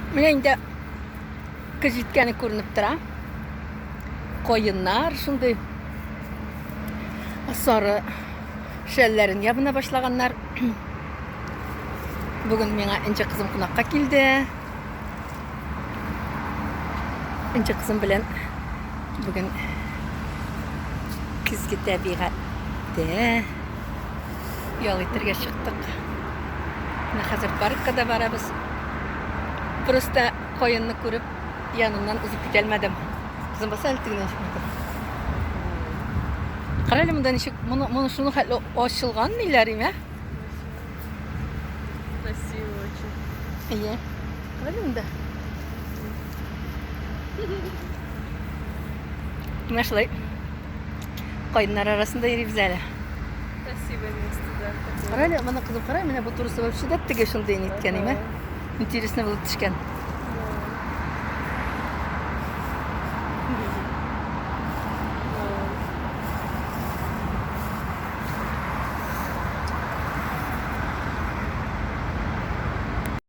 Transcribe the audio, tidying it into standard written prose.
Менә инде көз җиткәне күренеп тора. Каеннар шундый сары шәлләрен ябына башлаганнар. Бүген миңа Энҗе кызым кунакка килде. Энҗе кызым белән бүген көзге табигатьтә ял итәргә чыктык. Менә хәзер паркка да барабыз. Просто каенны күреп, яныннан узып китә алмадым. Кызым баса әле тегеннән чыкмады. Кара әле монда ничек, моны, моны шуны хәтле ачылган ниләр име? Красиво очень. Әйе. Кара әле монда. Менә шулай. Каеннар арасында йөрибез әле. Красивое место, да. такое. Кара әле, моны кызым кара, менә бу турысы вообще да теге шундый ниткән име? Интересно булып төшкән.